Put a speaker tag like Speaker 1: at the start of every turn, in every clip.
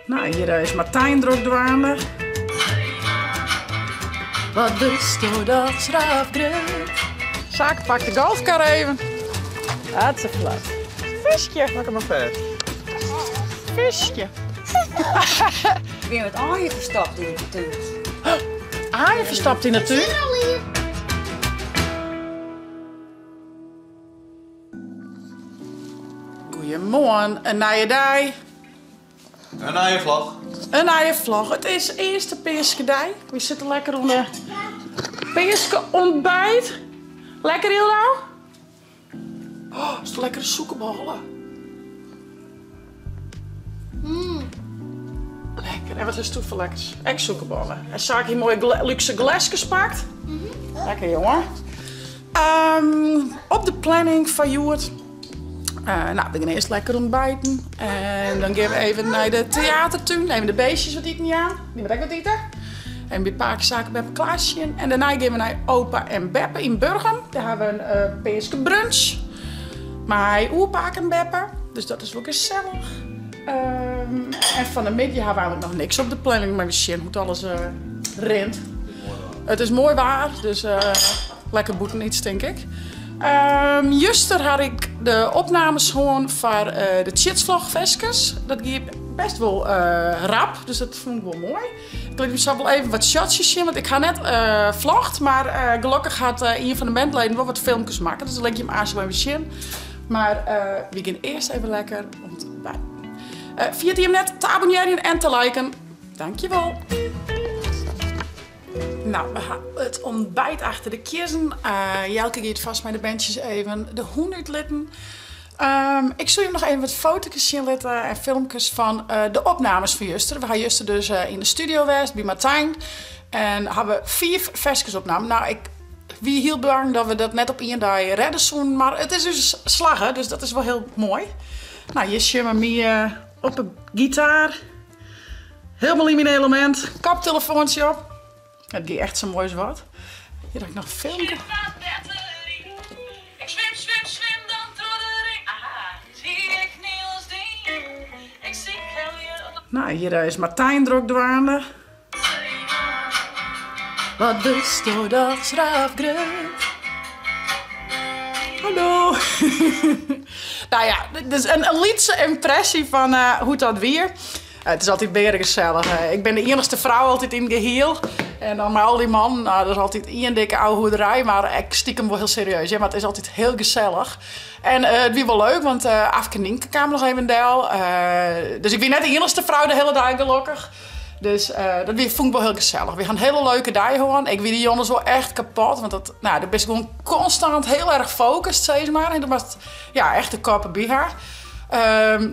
Speaker 1: Nou, hjir is Martijn drok dwaande.
Speaker 2: Wat wurdsto dochs rap grut.
Speaker 1: Sake pakt de golfkar even. Dat is flot. Fiskje.
Speaker 3: Pak him mar fêst.
Speaker 1: Fiskje.
Speaker 4: Bin wat aaien ferstopt yn de tún.
Speaker 1: Aaien ferstopt yn de tún? Goeiemoarn, in nije dei.
Speaker 3: In nije vlog.
Speaker 1: In nije vlog. It is earste Peaskedei. Wy sitte lekker oan de Peaske-ontbijt. Lekker, Hildo? Oh, is it lekkere sûkerbôle.
Speaker 5: Mm.
Speaker 1: Lekker. En wat is it foar lekkers? Ek sûkerbôle. En Sake hie moaie lúkse gleskes pakt.
Speaker 5: Mm -hmm.
Speaker 1: Lekker, jonge. Um, op de planning foar hjoed. Uh, nou, we gaan earst lekker ontbijten. En dan gaan we even nei de theatertún. Even de beestjes wat iten jaan. Dy moat ek wat ite. En by pake Sake Beppe Klaas sjen. En dêrnei gean we nei opa en beppe yn Burgum. Dêr ha we in uh, Peaske brunch. Mei oerpake en beppe. Dus dat is wol gesellich. Um, en fan 'e middei ha we eigentlik noch niks op de planning. Mar we sjen hoe't alles uh, rint. It is moai waar, dus uh, lekker bûten iets, tink ik. Um, juster ha ik de opnames hân foar uh, de Tsjitsvlogferskes. Dat gie best wol uh, rap, dus dat fûn ik wol moai. Ik lit jim sa wol even wat shotsjes sjen, want ik ha net uh, vlogd, mar uh, gelokkich hat uh, ien fan de bandleden wol wat filmkes makke, dus dat lit ik jim aanst wol even sjen. Mar uh, we gean earst even lekker ontbijten. Uh, ferjit jim net te abonnearjen en te liken. Dankjewol. Nou, we ha it ontbijt achter de kiezzen. Uh, Jelke giet fêst mei de berntsjes even de hûn útlitten. Um, ik sil jim noch even wat foto's sjen litte en filmkes fan uh, de opnames fan juster. We ha juster dus uh, yn de studio west by Martijn. En ha we fiif ferskes opnaam. Nou, ik wie hiel bang dat we dat net op ien dei redde soenen, mar it is ús slagge, dus dat is wol hiel moai. Nou, hjir sjogge we my uh, op de gitaar. Hielendal yn myn elemint. Koptelefoantsje op. It gie echt sa moai as wat. Hjir ha ik noch in filmke.
Speaker 2: Ik swim, swim, swim dan troch de ring. Aha, zie ik Niels dien. Ik sykhelje.
Speaker 1: Nou, hjir is Martijn drok dwaande.
Speaker 2: Wat wurdsto dochs rap grut.
Speaker 1: Hallo. Nou ja, dus in lytse ympresje fan uh, hoe't dat wie. It is altyd bearegesellich. Ik bin de iennichste frou altyd yn it gehiel. En dan mei al dy mannen, nou, dat is altyd ien dikke ouwehoederij, mar ek stikem wol hiel serieus, hear. Mar it is altyd hiel gesellich. En it wie wol leuk, want Afke Nynke kaam noch even del. Dus ik wie net de iennichste frou de hiele dei, gelokkich. Dus dat wie, fûn ik wol hiel gesellich. Wy ha in hiele leuke dei hân. Ik wie dy jûns wol echt kapot, want dat, nou, do bist gewoan konstant hiel erch focust, sis mar. En do moatst, ja, echt de kop derby ha.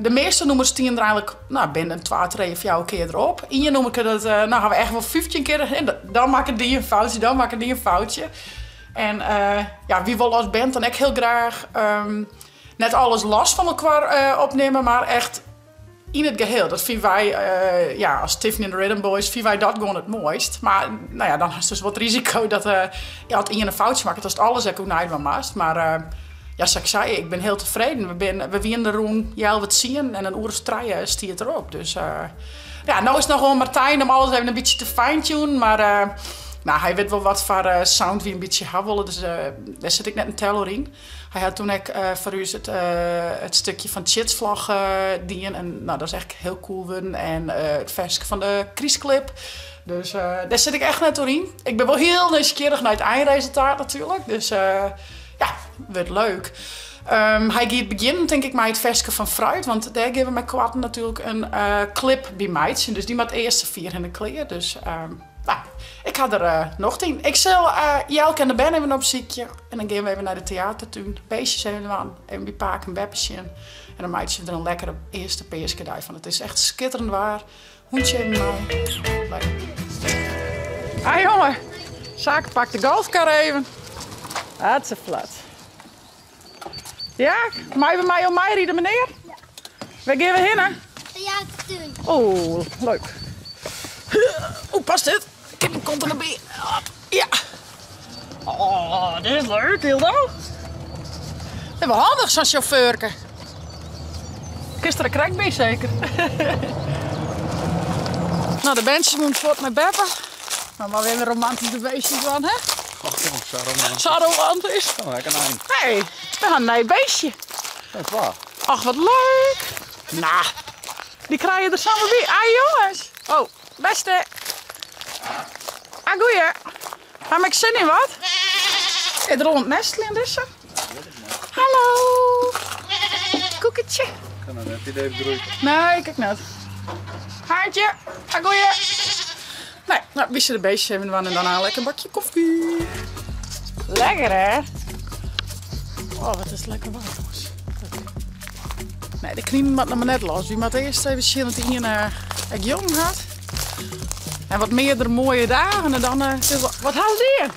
Speaker 1: De measte nûmers stienen der eigentlik, nou, binnen twa, trije, fjouwer kear derop. Ien nûmerke, dat, nou, ha we echt wol 15 kear, en dan makke dy in foutsje, dan makke dy in foutsje. En ja, wy wolle as band dan ek hiel graach net alles los fan elkoar opnimme, mar echt yn it geheel. Dat fine wy, ja, as Tiffany and the Rhythm Boys, fine wy dat gewoan it moaist. Mar, no ja, dan hast dus wat risiko dat ja, as ien in foutsje makket, datst alles ek oernij dwaan moatst. Mar ja, sa't ik sei, ik bin hiel tefreden. We binne, we wiene der rûn healwei tsienen en in oere of trije stie it derop. Dus ja, no is it noch oan Martijn om alles even in bytsje te fine-tunen, mar no, hy wit wol wat foar sound wy in bytsje ha wolle, dus dêr sit ik net in tel oer yn. Hy hat toen ek foar ús it it stikje fan Tsjitsvlog dien en no, dat is echt hiel cool wurden en it ferske fan de krystklip. Dus dêr sit ik echt net oer yn. Ik bin wol hiel nijsgjirrich nei it einresultaat natuerlik, dus ja, wurdt leuk. Hy giet begjinnen tink ik mei it ferske fan Fruit, want dêr gean we mei koarten natuerlik in klip by meitsjen. Dus dy moat earst safier hinne klear. Dus no, ik ha der nocht yn. Ik sil Jelke en de bern even opsykje en dan gean we even nei de teatertún. Beestjes even dwaan, even by pake en beppe sjen. En dan meitsje we der in lekkere earste peaskedei fan. It is echt skitterend waar. Hûntsje even mei. Hi jonge, Sake pakt de golfkar even. Dat is flot. Ja, meie we mei jo meiride, menear?
Speaker 5: Ja.
Speaker 1: Wêr gean we hinne?
Speaker 5: Theatertún.
Speaker 1: Oh, leuk. Oeh, past dit? Ik heb mijn kont erbij. Ja. Oh, dit is leuk, Hildo. Dat is wel handig, zo'n chauffeurke. Kinst der krekt by, seker? Nou, de berntsjes moeten fuort nei beppe. Maar mar wer in romantyske beestjes dwaan, hè?
Speaker 3: Och jong, sa romantysk.
Speaker 1: Sa romantysk.
Speaker 3: Oh, ek in ein.
Speaker 1: Hey, we ha in nij beestje.
Speaker 3: Dat wa?
Speaker 1: Ach, wat leuk. Nou, dy krije der samar by. Ah, jongens. Oh, beste. Ah, goeie. Ha ik sin yn wat? Is der al oan it nesteljen dizze? Hallo. Koeketje.
Speaker 3: Ik kan net idee groeien.
Speaker 1: Nee, ik net. Haartje. Ah, goeie. Nee, nou, wie ze de beestjes even dwaan en daarna lekker een bakje koffie. Lekker hè? Oh, wat is het lekker warm, jongens. Nee, de kninen moat noch mar net los. Wy moatte earst even sjen dat ien ek jongen hat. En wat meardere moaie dagen en dan wat hast dien?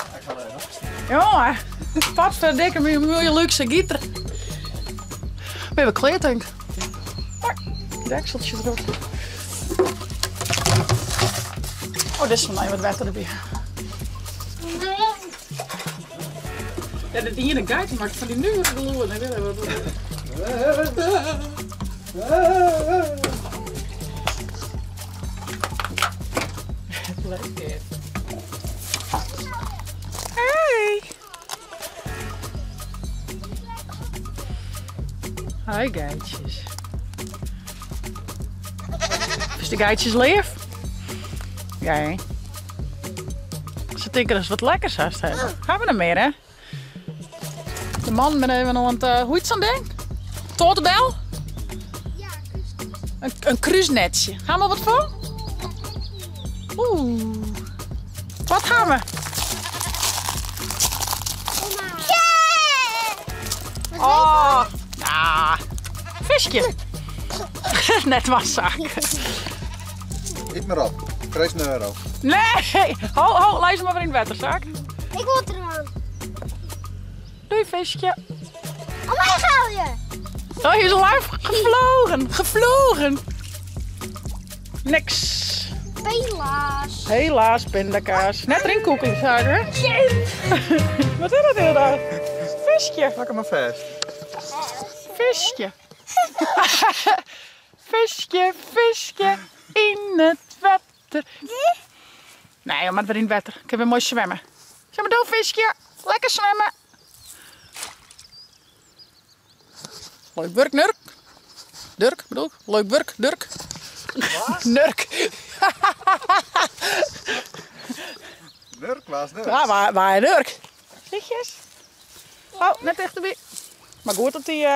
Speaker 1: Jongen, potverdikke me, mooie luxe gieter. Ben je klear tink? Dekseltje erop. Oh, dit is van mij wat wetter derby. Ja, dat iene geit maakt fan dy nuvere gelûden. Ik weet wat Leuk dit. Hey! Hi geitjes. Is de geitjes leaf? Ja, hè? Ze tinke dat ze wat lekkers hast hebben. Gaan we er meer, hè? De man ben even oan it, hoe heet zo'n ding? Toortebel?
Speaker 5: Ja, kruisnetje.
Speaker 1: Een kruisnetje. Gaan we wat voor? Oeh. Wat gaan we? Oh, nou, fiskje. Net was zak.
Speaker 3: Eet maar op. Krijg een euro.
Speaker 1: Nee, ho, ho, lijst maar weer in het water, zak.
Speaker 5: Ik word eraan.
Speaker 1: Doei, visje.
Speaker 5: Oh, mij ga je.
Speaker 1: Oh, hij is al live gevlogen. Gevlogen. Niks.
Speaker 5: Helaas.
Speaker 1: Helaas, pindakaas. Net erin koeken, zaken. Wat is dat inderdaad? Visje.
Speaker 3: Pak hem maar vast.
Speaker 1: Visje. Visje, visje in het water. Nee, maar weer in het water. Ik heb weer mooi zwemmen. Zeg maar door, visje. Lekker zwemmen. Leuk werk, Nurk. Durk, bedoel ik. Leuk werk, Durk.
Speaker 3: Wat?
Speaker 1: Nurk.
Speaker 3: Nurk was Nurk.
Speaker 1: Ja, waar Nurk? Lichtjes. Oh, net dichterbij. Maar goed dat
Speaker 3: Die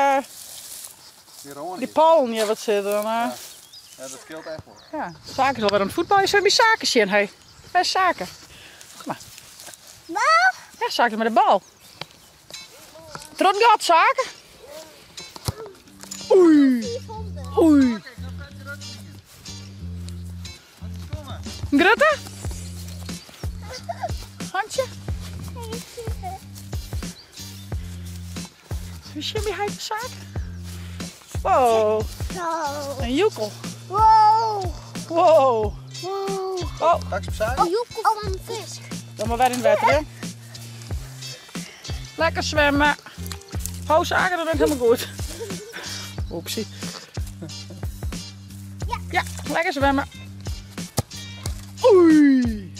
Speaker 3: Ronnie.
Speaker 1: die palen hier wat zitten. Dan,
Speaker 3: Ja. Ja, dat scheelt echt wel.
Speaker 1: Ja, Zaken is alweer aan het voetballen. Zullen we zaken zien? Hey. Hey, zaken. Kom maar.
Speaker 5: Bal?
Speaker 1: Ja, zaken met de bal. Trot gaat, zaken. Oei. Oei. Grutte? Handje? Is Jimmy hij de zaak? Wow. Een joekel.
Speaker 5: Wow.
Speaker 1: Wow.
Speaker 5: Wow.
Speaker 1: Oh.
Speaker 3: Pak ze opzij.
Speaker 5: Een joekel van een vis.
Speaker 1: Dan maar weer in het water, hè? Lekker zwemmen. Hou zaken, dat is helemaal goed. Oepsie.
Speaker 5: Ja.
Speaker 1: Ja, lekker zwemmen. Oei.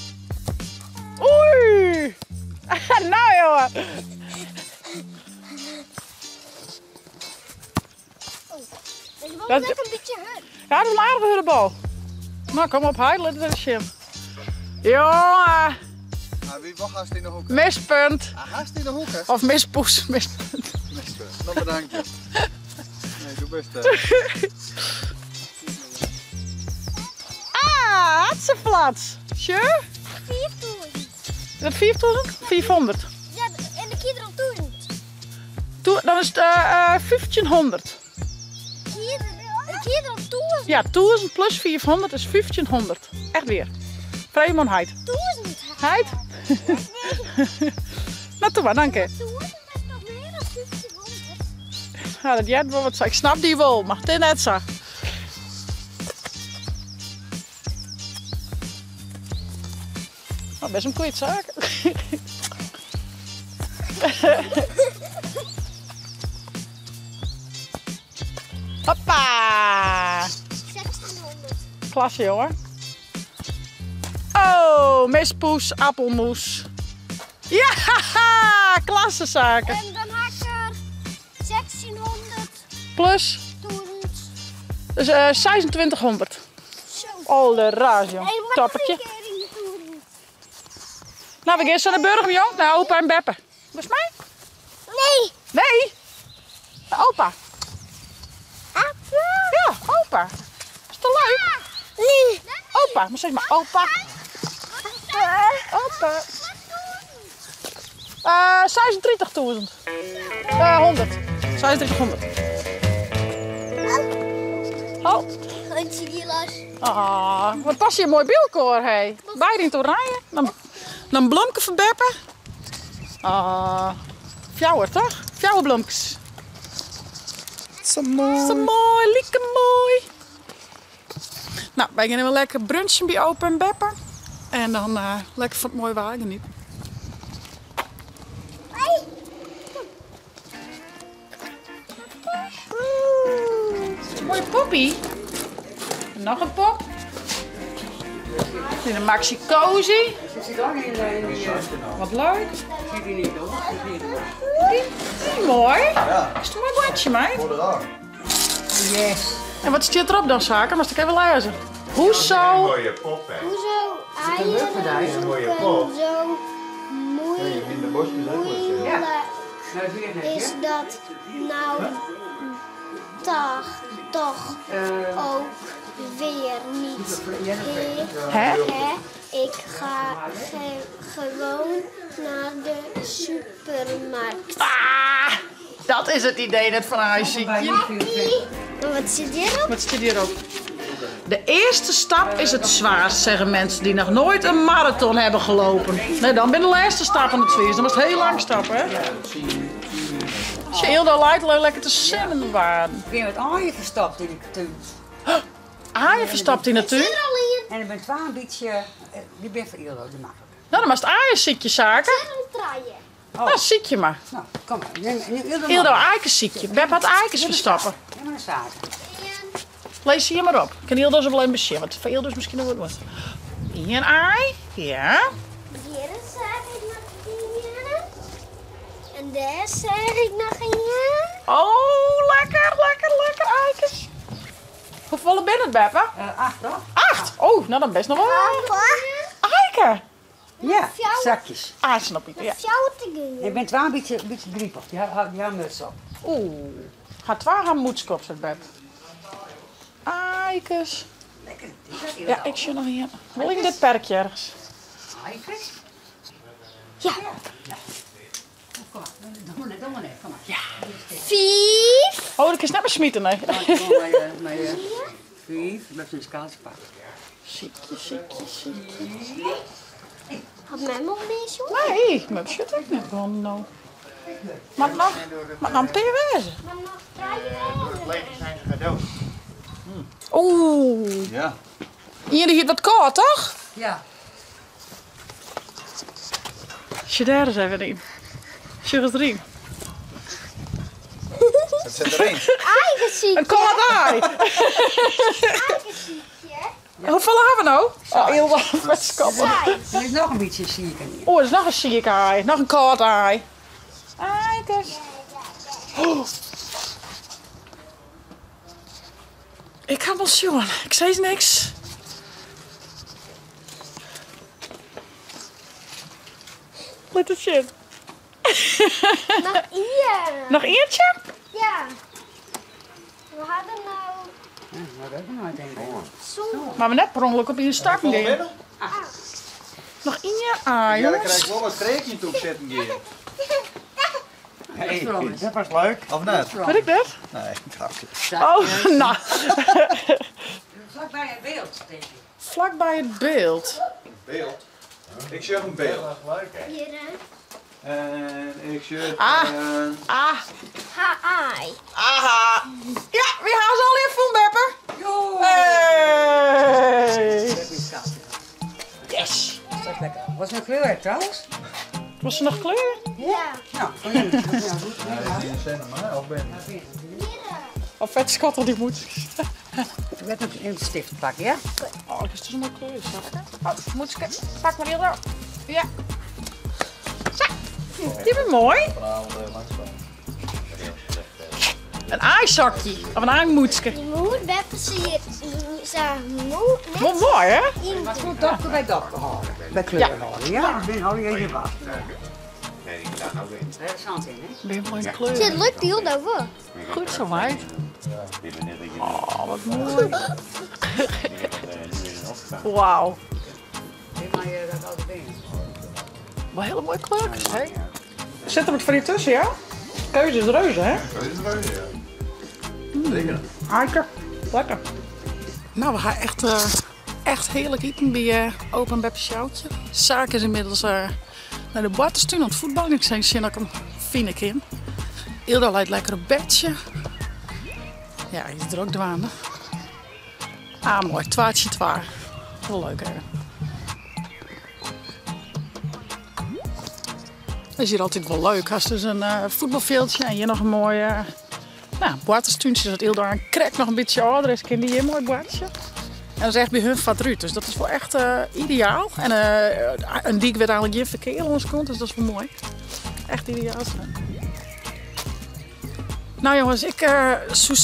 Speaker 1: Oei. Nou, jongen.
Speaker 5: Oh, ik word
Speaker 1: Dat
Speaker 5: net een beetje hard.
Speaker 1: Ja, dat is een aardige harde bal. Nou, kom op, hij, laat het even zien. Jongen.
Speaker 3: Ah, wie wacht haast in de hoek?
Speaker 1: Mispunt.
Speaker 3: Ah, haast in de hoek, hè?
Speaker 1: Of mispoes, mispunt.
Speaker 3: Mispunt. Nou, bedankt je. Nee, doe best.
Speaker 1: Ah, hartstikke Sure?
Speaker 5: 4000.
Speaker 1: Is dat 4000? 400.
Speaker 5: Ja, en de kinderen 1000.
Speaker 1: Toen, dan is het 1500.
Speaker 5: De kinderen 1000.
Speaker 1: Ja, 1000 plus 400 is 1500. Echt weer. Vreemon heid.
Speaker 5: 1000.
Speaker 1: Heid? Nou, doe maar, dank je.
Speaker 5: 1000 is nog meer dan 1500.
Speaker 1: Ja, dat jij wel wat zei. Ik snap die wel, maar het is net zo. Nou, best een kwijtzaak. Hoppa!
Speaker 5: 1600.
Speaker 1: Klasse, jongen. Oh, mispoes, appelmoes. Ja, klasse zaken.
Speaker 5: En dan ha ik er 1600.
Speaker 1: Plus? Dus 2600.
Speaker 5: Zo.
Speaker 1: Alde raas, jong.
Speaker 5: En wat
Speaker 1: Toppertje.
Speaker 5: een keer in de toeren.
Speaker 1: Nou, we gaan zo naar Burgum, jong. Naar opa en Beppe. Was mij?
Speaker 5: Nee.
Speaker 1: Nee. Naar opa. Ja, opa. Is toch leuk?
Speaker 5: Nee.
Speaker 1: Opa, maar zeg maar opa. Opa. 36.000. 100. 3600. Oh. Ah, wat pas je een mooi beeldkoor, hé. Bij in het oranje. Dan bloemke van Beppe. Ah, fjouwer, toch? Fjouwerbloemkes.
Speaker 3: Zo mooi.
Speaker 1: Zo mooi, lekker mooi. Nou, wij gaan even lekker brunchen bij opa en Beppe. En dan lekker van het mooie wagen genieten. Mooie poppie. En nog een pop. Dit is een Maxi Cosi. Wat leuk. Die is mooi.
Speaker 3: Ja.
Speaker 1: Is het een mooi bordje, meid?
Speaker 3: Voor de raam.
Speaker 4: Yes.
Speaker 1: En wat staat erop dan, zaken? Mag ik even lezen? Hoezo?
Speaker 6: Mooie pop, hè?
Speaker 5: Hoezo eieren
Speaker 6: mooie pop.
Speaker 5: zoeken zo moeilijk
Speaker 3: In de bosjes ook wel eens, ja.
Speaker 5: is dat nou toch ook weer niet?
Speaker 1: Hè?
Speaker 5: Hè? Ik ga gewoon naar de supermarkt.
Speaker 1: Ah, dat is het idee net van huisje.
Speaker 5: En wat zit hierop?
Speaker 1: Wat staat hierop? De eerste stap is het zwaarst, zeggen mensen die nog nooit een marathon hebben gelopen. Nee, dan ben de laatste stap aan het zwaarst. Dan was het heel lang stappen, hè? Als je heel de light lekker te zinnen waren.
Speaker 4: Ik ben met aaien verstopt in de tuin.
Speaker 1: Aaien verstapt in de tuin?
Speaker 4: En ik ben twa een beetje, die ben voor Ildo, die makkelijk.
Speaker 1: Nou, dan was het aaienziekje, zaken.
Speaker 5: Draaien.
Speaker 1: Nou, ziekje maar.
Speaker 4: Nou, kom maar. Neem, neem Ildo
Speaker 1: Ildo,
Speaker 4: maar.
Speaker 1: aaienziekje. Beb had aaikens verstappen.
Speaker 4: Neem maar een zaak.
Speaker 1: Lees hier maar op. Ik kan Ildo zo wel even bezien, want voor Ildo is misschien nog wat wat. Eén aai. Ja.
Speaker 5: Hier zeg ik nog een. En daar zeg ik nog een.
Speaker 1: Oh, lekker, lekker, lekker aaikens. Hoeveel ben het, Beppe?
Speaker 4: 8, toch?
Speaker 1: 8. Oh, nou dan best nog wel. Eiken.
Speaker 4: Ja, zakjes.
Speaker 1: Ah, snap ik. Ja.
Speaker 5: Fjouwer te gaan.
Speaker 4: Ik ben twa een beetje, beetje griepig. Die had muts op.
Speaker 1: Oeh. Gaat twa gaan moedskop, zegt Beb. Eikes.
Speaker 4: Lekker.
Speaker 1: Ja, ik zie nog hier. Wil ik dit perkje ergens?
Speaker 4: Eikes?
Speaker 5: Ja.
Speaker 4: Kom maar, doe maar net, doe maar net. Kom maar. Ja.
Speaker 5: 5.
Speaker 1: Oh, dat is net maar smieten, nee.
Speaker 4: 5, met een skaaltje pakken.
Speaker 1: Ziekje, ziekje, ziekje.
Speaker 5: Had mijn nog meer zo?
Speaker 1: Nee, maar dat zit ook net gewoon nou. Maar nog, maar dan PWS.
Speaker 5: Maar nog draaien.
Speaker 6: zijn ze gedood.
Speaker 1: Oeh.
Speaker 3: Ja.
Speaker 1: Hier hier wat koud, toch?
Speaker 4: Ja.
Speaker 1: Zit daar eens even in. Zit het erin?
Speaker 3: Het zit erin.
Speaker 5: Eigen ziekje.
Speaker 1: Een koud ei.
Speaker 5: Eigen ziekje.
Speaker 1: Hoeveel hebben we nou? Oh, heel wat met skappen.
Speaker 4: Er is nog een beetje ziek hier.
Speaker 1: Oh, er is nog een ziek ei. Nog een koud ei. Eikes. Oh. Ik ga wel zien. Ik zei niks. Let het zien.
Speaker 5: Nog hier.
Speaker 1: Nog eentje?
Speaker 5: Ja. We hadden nou
Speaker 4: Ja, dat heb ik nooit denk ik.
Speaker 5: zo'n.
Speaker 1: Maar we net per ongeluk op je stap neer. Nog één ei,
Speaker 3: Ja, dan krijg
Speaker 1: jongens.
Speaker 3: ik wel wat kreekje toe zitten hier.
Speaker 6: Hey, dat was leuk.
Speaker 3: Of net?
Speaker 1: Weet ik dat?
Speaker 3: Nee, grapje.
Speaker 1: Oh, nou.
Speaker 4: Vlakbij het beeld, denk ik.
Speaker 1: Vlakbij het beeld.
Speaker 3: Beeld. Ik zeg een beeld.
Speaker 6: Dat was leuk, hè?
Speaker 5: Hier, hè.
Speaker 3: En ik zeg
Speaker 1: Ah.
Speaker 3: een...
Speaker 1: Ah.
Speaker 5: Ha-ai.
Speaker 1: Aha. Ja, wie haalt ze al in van Beppe?
Speaker 4: Jo!
Speaker 1: Hey. Yes.
Speaker 4: Dat is lekker. Was het nog kleur trouwens?
Speaker 1: Was er nog kleur?
Speaker 5: Ja.
Speaker 4: Nou, kom je niet. Ja, goed.
Speaker 3: Nee, die zijn er maar, of ben je?
Speaker 1: Of vet schattig die moet.
Speaker 4: Ik wit in stift pakken, ja?
Speaker 1: Oh, ik is dus een kleur. Oh, moet ik pak maar heel Ja. Zo, die ben mooi. Een aaizakje of een aaimoetske.
Speaker 5: Die moer beppe zie je moe
Speaker 1: Wel mooi, hè?
Speaker 4: Maar het moet dochter bij dochter houden. Bij kleur houden, ja? Ik ben al even wat. Daar is zand in, hè?
Speaker 1: Ben je mooi in kleur.
Speaker 5: Het lukt heel daarvoor.
Speaker 1: Goed zo, meid. Oh, wat mooi. Wauw. Wel hele mooie kleurtjes, hè? Zit er wat voor je tussen, ja? Keuze is reuze, hè?
Speaker 6: Keuze is reuze, ja. Zeker.
Speaker 1: Lekker. Lekker. Nou, we gaan echt, echt heerlijk eten bij Open Beppe Sjoukje. Zaak is inmiddels naar de Bartenstuin aan het voetballen. Ik zei zin dat ik hem vind ik in. Ilda leidt lekker op bedje. Ja, hij is er ook dwaande. Ah, mooi. Twaartje twaar. Wel leuk, hè? Dat is hier altijd wel leuk. Als dus een voetbalveldje en hier nog een mooie nou, boarterstuintje. Zodat Ilda een krek nog een beetje ouder is, kan die hier een mooi boartje. En dat is echt bij hun vat dus dat is wel echt ideaal. En een dik werd eigenlijk geen verkeer ons komt, dus dat is wel mooi. Echt ideaal. Nou jongens, ik zou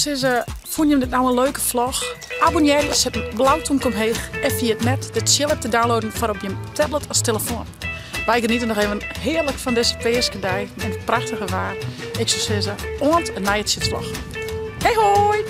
Speaker 1: vond je dit nou een leuke vlog? Abonneer je, zet een blauw toemk omheen en via het net de chill app te downloaden voor op je tablet als telefoon. Wij genieten nog even heerlijk van deze peeskendij en het prachtige waar. Ik zou zeggen, ont een vlog. Hey hoi!